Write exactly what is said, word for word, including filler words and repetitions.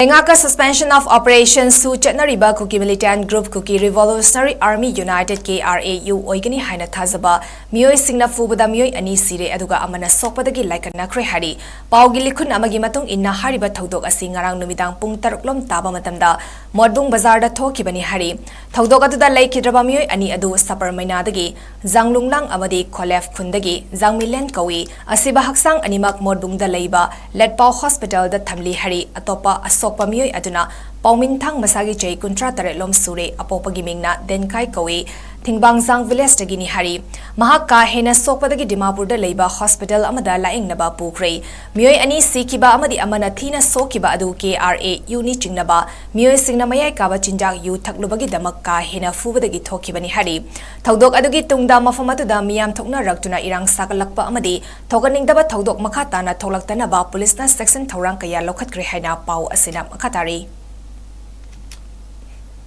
ꯂꯩꯉꯥꯛꯀ Suspension of Operations ꯁꯨ ꯆꯠꯅꯔꯤꯕ Kuki Militant Group Kuki Revolutionary Army United, K R A U, ꯑꯣꯏꯒꯅꯤ ꯍꯥꯏꯅ ꯊꯥꯖꯕ ꯃꯤꯑꯣꯏꯁꯤꯡꯅ ꯐꯨꯕꯗ ꯃꯤꯑꯣꯏ ꯑꯅꯤ ꯁꯤꯔꯦ, ꯑꯗꯨꯒ ꯑꯃꯅ ꯁꯣꯛꯄꯗꯒꯤ ꯂꯥꯏꯀꯠꯅꯈ꯭ꯔꯦ ꯍꯥꯏꯔꯤ꯫ ꯄꯥꯎꯒꯤ ꯂꯤꯈꯨꯟ ꯑꯃꯒꯤ ꯃꯇꯨꯡ ꯏꯟꯅ, ꯍꯥꯏꯔꯤꯕ ꯊꯧꯗꯣꯛ ꯑꯁꯤ ꯉꯔꯥꯡ ꯅꯨꯃꯤꯗꯥꯡ ꯄꯨꯡ ꯇꯔꯨꯛ ꯂꯣꯝ ꯇꯥꯕ ꯃꯇꯝꯗ ꯃꯣꯠꯕꯨꯡ ꯕꯖꯥꯔꯗ ꯊꯣꯛꯈꯤꯕꯅꯤ ꯍꯥꯏꯔꯤ꯫ ꯊꯧꯗꯣꯛ ꯑꯗꯨꯗ ꯂꯩꯈꯤꯗ꯭ꯔꯕ ꯃꯤꯑꯣꯏ ꯑꯅꯤ ꯑꯗꯨ ꯁꯄꯔꯃꯩꯅꯥꯗꯒꯤ ꯖꯥꯡꯂꯨꯡꯂꯥꯡ ꯑꯃꯗꯤ ꯈꯣꯂꯦꯐ ꯈꯨꯟꯗꯒꯤ ꯖꯥꯡꯃꯤꯂꯦꯟ ꯀꯧꯏ꯫ ꯑꯁꯤꯕ ꯍꯛꯆꯥꯡ ꯑꯅꯤꯃꯛ ꯃꯣꯠꯕꯨꯡꯗ ꯂꯩꯕ ꯂꯦꯠꯄꯥꯎ ꯍꯣꯁꯄꯤꯇꯥꯜꯗ ꯊꯝꯂꯤ ꯍꯥꯏꯔꯤ꯫ ꯑꯇꯣꯞꯄ ꯑꯁꯣꯛꯄ ꯃꯤꯑꯣꯏ ꯑꯗꯨꯅ ꯄꯥꯎꯃꯤꯟꯊꯥꯡ, ꯃꯁꯥꯒꯤ ꯆꯍꯤ ꯀꯨꯟꯊ꯭ꯔꯥ ꯇꯔꯦꯠ ꯂꯣꯝ ꯁꯨꯔꯦ, ꯑꯄꯣꯛꯄꯒꯤ ꯃꯤꯡꯅ ꯗꯦꯟꯀꯥꯏ ꯀꯧꯏ, ꯊꯤꯡꯕꯥꯡꯖꯥꯡ ꯚꯤꯂꯦꯖꯇꯒꯤꯅꯤ ꯍꯥꯏꯔꯤ꯫ ꯃꯍꯥꯛ ꯀꯥ ꯍꯦꯟꯅ ꯁꯣꯛꯄꯗꯒꯤ ꯗꯤꯃꯥꯄꯨꯔꯗ ꯂꯩꯕ ꯍꯣꯁꯄꯤꯇꯥꯜ ꯑꯃꯗ ꯂꯥꯌꯦꯡꯅꯕ ꯄꯨꯈ꯭ꯔꯦ꯫ ꯃꯤꯑꯣꯏ ꯑꯅꯤ ꯁꯤꯈꯤꯕ ꯑꯃꯗꯤ ꯑꯃꯅ ꯊꯤꯅ ꯁꯣꯛꯈꯤꯕ ꯑꯗꯨ K R A U ꯅꯤ ꯆꯤꯡꯅꯕ ꯃꯤꯑꯣꯏꯁꯤꯡꯅ ꯃꯌꯥꯏ ꯀꯥꯕ ꯆꯤꯟꯖꯥꯛ ꯌꯨ ꯊꯛꯂꯨꯕꯒꯤꯗꯃꯛ ꯀꯥ ꯍꯦꯟꯅ ꯐꯨꯕꯗꯒꯤ ꯊꯣꯛꯈꯤꯕꯅꯤ ꯍꯥꯏꯔꯤ꯫ ꯊꯧꯗꯣꯛ ꯑꯗꯨꯒꯤ ꯇꯨꯡꯗ ꯃꯐꯝ ꯑꯗꯨꯗ ꯃꯤꯌꯥꯝ ꯊꯣꯛꯅꯔꯛꯇꯨꯅ ꯏꯔꯥꯡ ꯁꯥꯒꯠꯂꯛꯄ ꯑꯃꯗꯤ ꯊꯣꯛꯍꯟꯅꯤꯡꯗꯕ ꯊꯧꯗꯣꯛ ꯃꯈꯥ ꯇꯥꯅ ꯊꯣꯛꯂꯛꯇꯅꯕ ꯄꯨꯂꯤꯁꯅ ꯆꯦꯛꯁꯤꯟ ꯊꯧꯔꯥꯡ ꯀꯌꯥ ꯂꯧꯈꯠꯈ꯭ꯔꯦ ꯍꯥꯏꯅ ꯄꯥꯎ ꯑꯁꯤꯅ ꯃꯈꯥ ꯇꯥꯔꯤ꯫